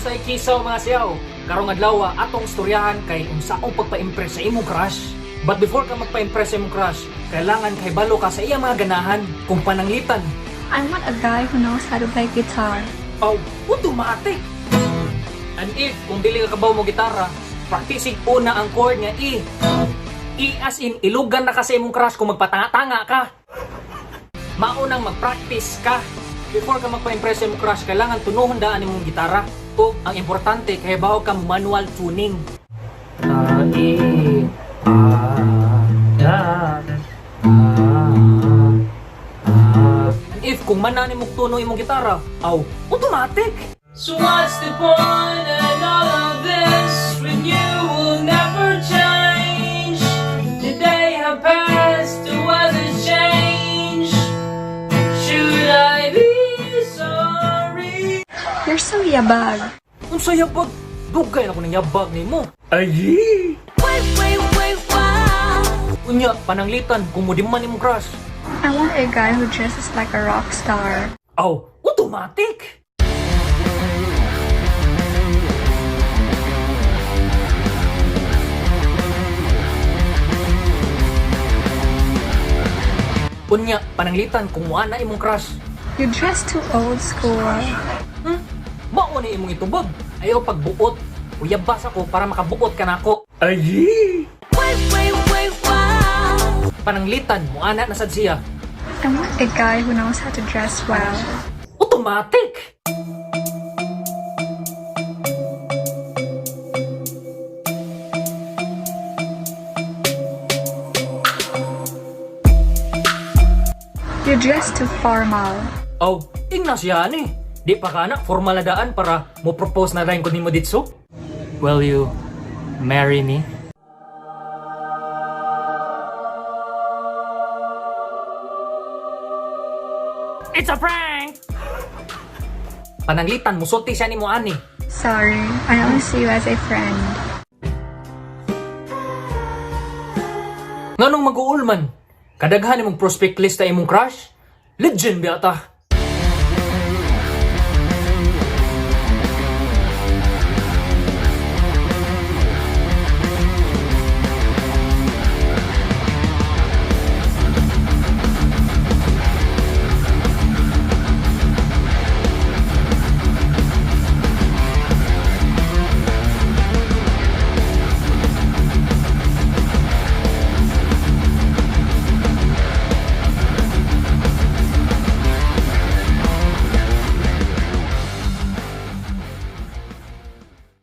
Kamusta ikisaw, mga siyaw? Karong adlaw, atong istoryahan kay unsaong pagpa-impress sa imong crush. But before ka magpa-impress sa imong crush, kailangan kay balo ka sa iyang mga ganahan kung pananglitan. I want a guy who knows how to play guitar. Aw, automatic. And if kung dili ka kabaw mo gitara, practicing una ang chord nga E. E as in ilugan na ka sa imong crush kung magpatanga-tanga ka. Maunang mag-practice ka. Before ka magpa-impress sa imong crush, kailangan tunuhon daan imong gitara. O ang importante, kay bawo ka manual tuning. A, E, A, Da, A, A. And if kung manani mo tuno imong gitara, aw, automatic. So what's the point in all of this when you will never change? The day have passed, the weather change. Should I be sorry? You're so yabag. Unsa yabag? Dugay na ko ng yabag nimo. Ay! Wait, wait, wait, why? Unya, pananglitan kung mudiman imong crush. I want a guy who dresses like a rock star. Aw, automatic. Unya, pananglitan kung wala imong crush. You dress too old school. Mao ni imong itubag. Ayaw pagbuot. Uyabas ako para makabuot ka nako. Ay! Wait, wait, wait, why? Pananglitan, muana na sad siya. I want a guy who knows how to dress well. Automatic! You dress too formal. Aw, ingna siya ni. Di pa ka na, formal na daan para mo propose na rin ko nimo ditso. Will you marry me? It's a prank! Pananglitan, musulti siya nimo ani. Sorry, I only see you as a friend. Nganong mag-uulman? Kadaghan imong prospect list sa imong crush? Legend ba ta?